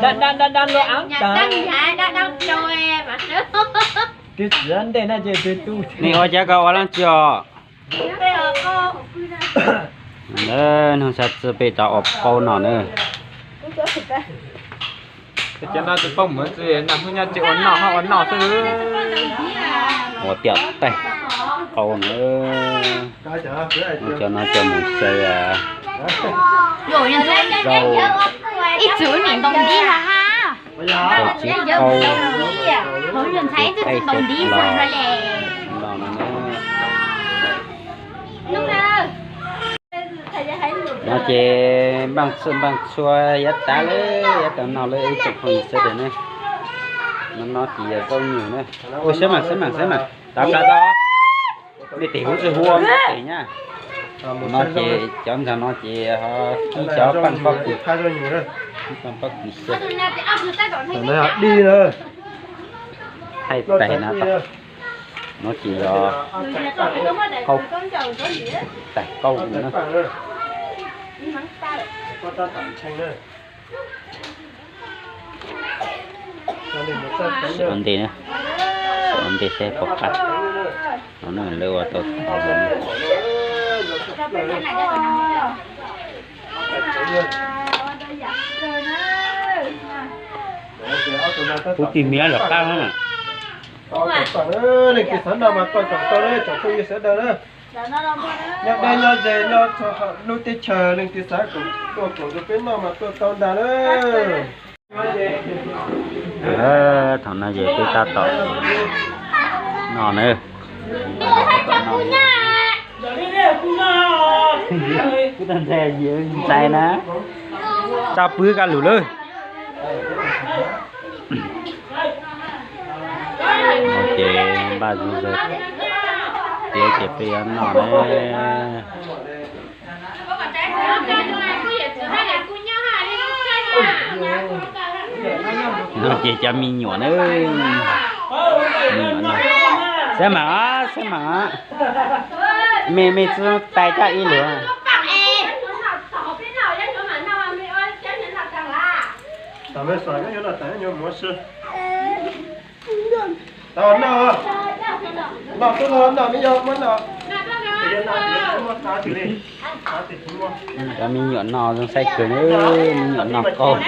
Đa, đa, đa, đa lua aav tag. Tus txiv ntej na ces tus tub. Nws ua cas koj ua leej twg os? Nug xav txog peb rov ua qau no na. Cov no tus poj muam txiv na hnub nyoog tsis ua noj ho ua noj xwb. Ua tiam tais qau na. Cov no cov mus xyaw rau ib txwm nim ntoo ntiv ha ha. Rau txiv qau, tus tais xyaw los no na. No ces npaaj txhua npaaj txhua yav tas lawm, yav tas no lawm ib tsoom phooj ywg sawv daws ne. No no ces yog zaub nyuj na. Ua sab mam sab mam sab mam tav plab tau. Nej tes huv tsis huv tes nyab. No ces cov ntawm no ces ho kib cov paaj pob kws, paaj pob kws xyaw. Dij na. Thaij tais na. No ces yog qau, tais qau na. Ua ntej na, ua ntej saib puas qab. No na lawv ua tau tau. Kuv tig miv lawm qab na. Leej twg xav noj mas tuaj kom tau na tsoom phooj ywg sawv daws na. Nyob deb nyob ze nyob lub teb chaws leej twg xav tuaj koom rau peb noj mas tuaj tau ntag na. Thaum no ces peb tab tom noj na. Kuv tau ntxhais yim ntxhais na, tsa pw kaj lug lawm. Ces npaj zog tiav ces peb yuav noj na. No ces cov me nyuam na, me nyuam no, xab mam xab mam, me me txwb tais coj ib lug. Cov me nyuam no zoo saib kawg, me nyuam no qaug.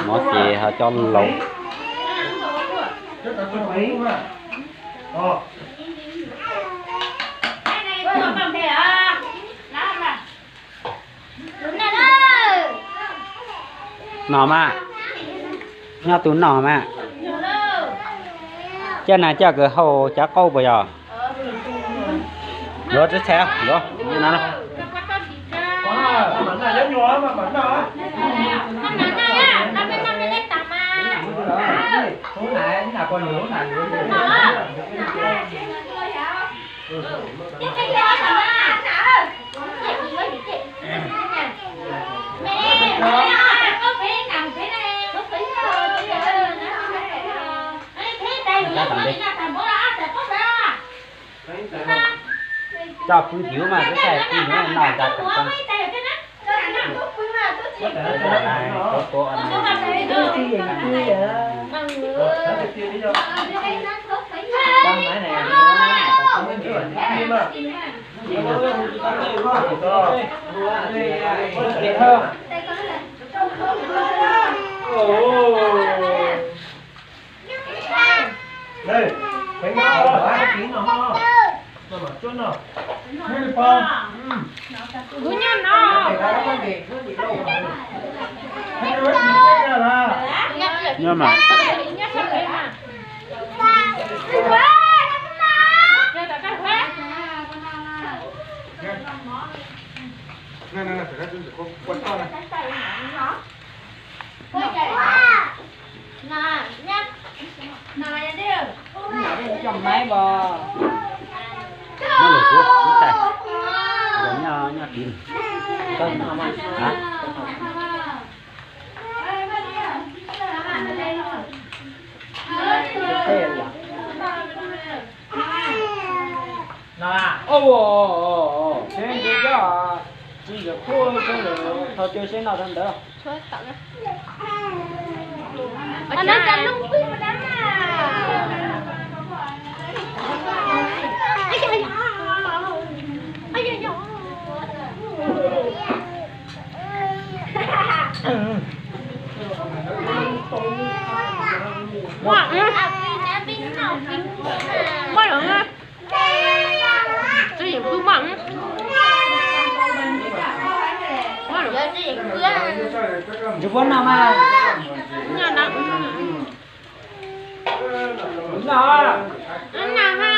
No ces ho cov laus. No mas, nyob tus no mas. Coj nas coj kawg haus cov qaub puas yog? Luav txhais luav no. Coj pw tim ub mas twb txhais pw ntawd no tas tam tseeb. Kuv nyob no. Nyob mas. Nyob lawm kuv, kuv txais. Nyob, nyob tim. No. Seb ntshe cov txiv ntxawm qhuab tso lawm, thov caw seb noj rau ntawd. Muaj, muaj lawm. Tsis yeem pw mas. Tsis pub noj mas. Noj, noj ha.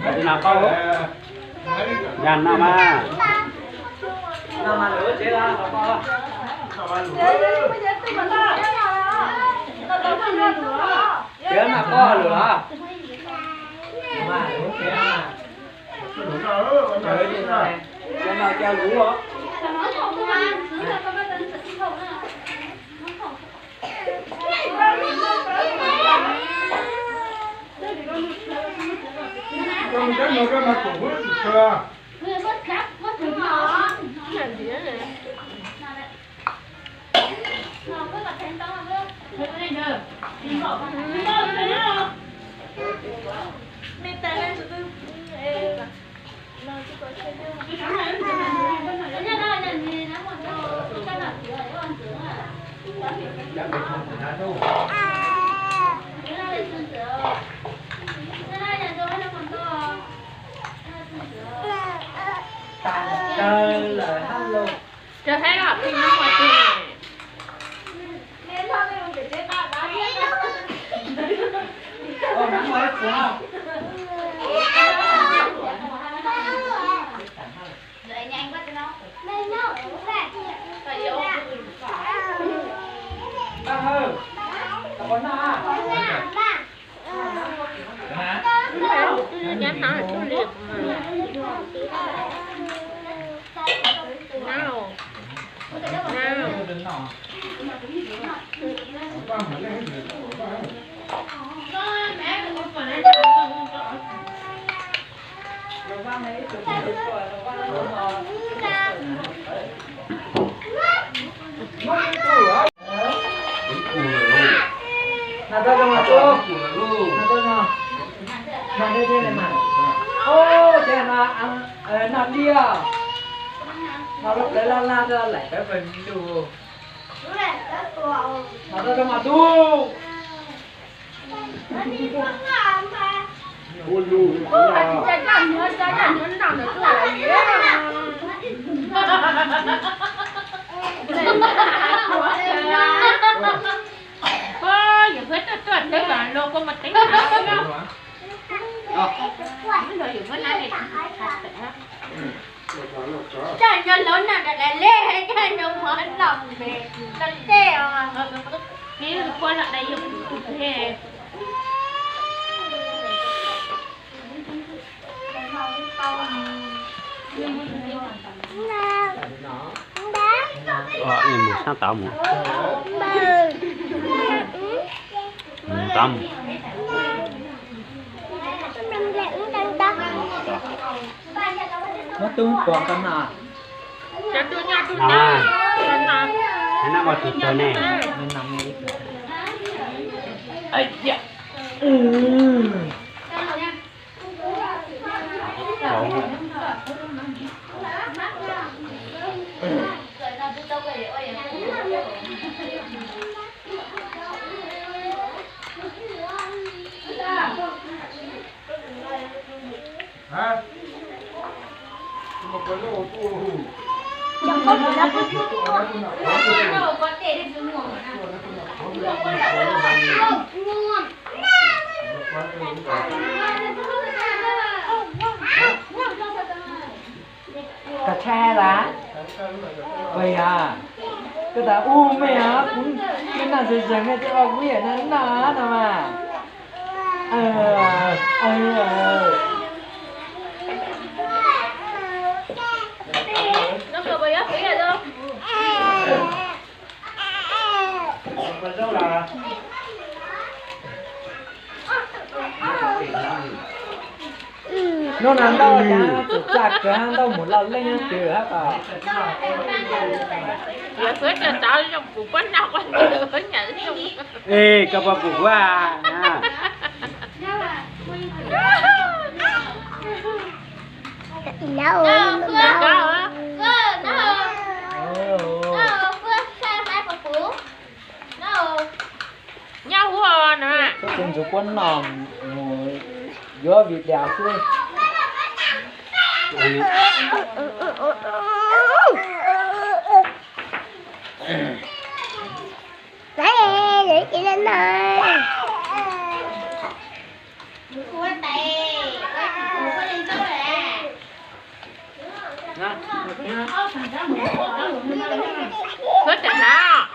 Peb no tau lawm. No mas, no mas, ya no mas. Tiav mas poj lwm los? Mas lwm tiav mas. Tiav no cov lwm os. Tag lawm hab lauj. Cov Thaib los pheej nyob ua ke. Noj tau zoo mas tub, noj tau zoo. Noj deb deb li mas. Ub, ces no noj diaj, noj lub plawv laj laj rau laim pawv pawg ntug. Noj tau zoo mas tub. Yawm Phuab tuaj tuaj teb los luag kua muag teeb hauv. Yawm Phuab na. Coj nco lawv na, coj nco mov los pem tau tej os. Neb kua los dais yog tus pem. Mus sab tod mus. Mus tod mus. Muab tub pom ko no. Noj mas, noj mas tus tawg ne. Koj tshaj las? Puas yog? Koj tas ub mej os, kuv noj zeeg zeeg mej tej ua kuv yam noj noj no mas. Hnub no ntau cas txawm txaj kawg, ntau mus loj leej twg hab ko. Es koj puas pum huab? Nyob huab no. Koj tus ntxuav puab no mus yuav video xwb. Koj tseem hnav.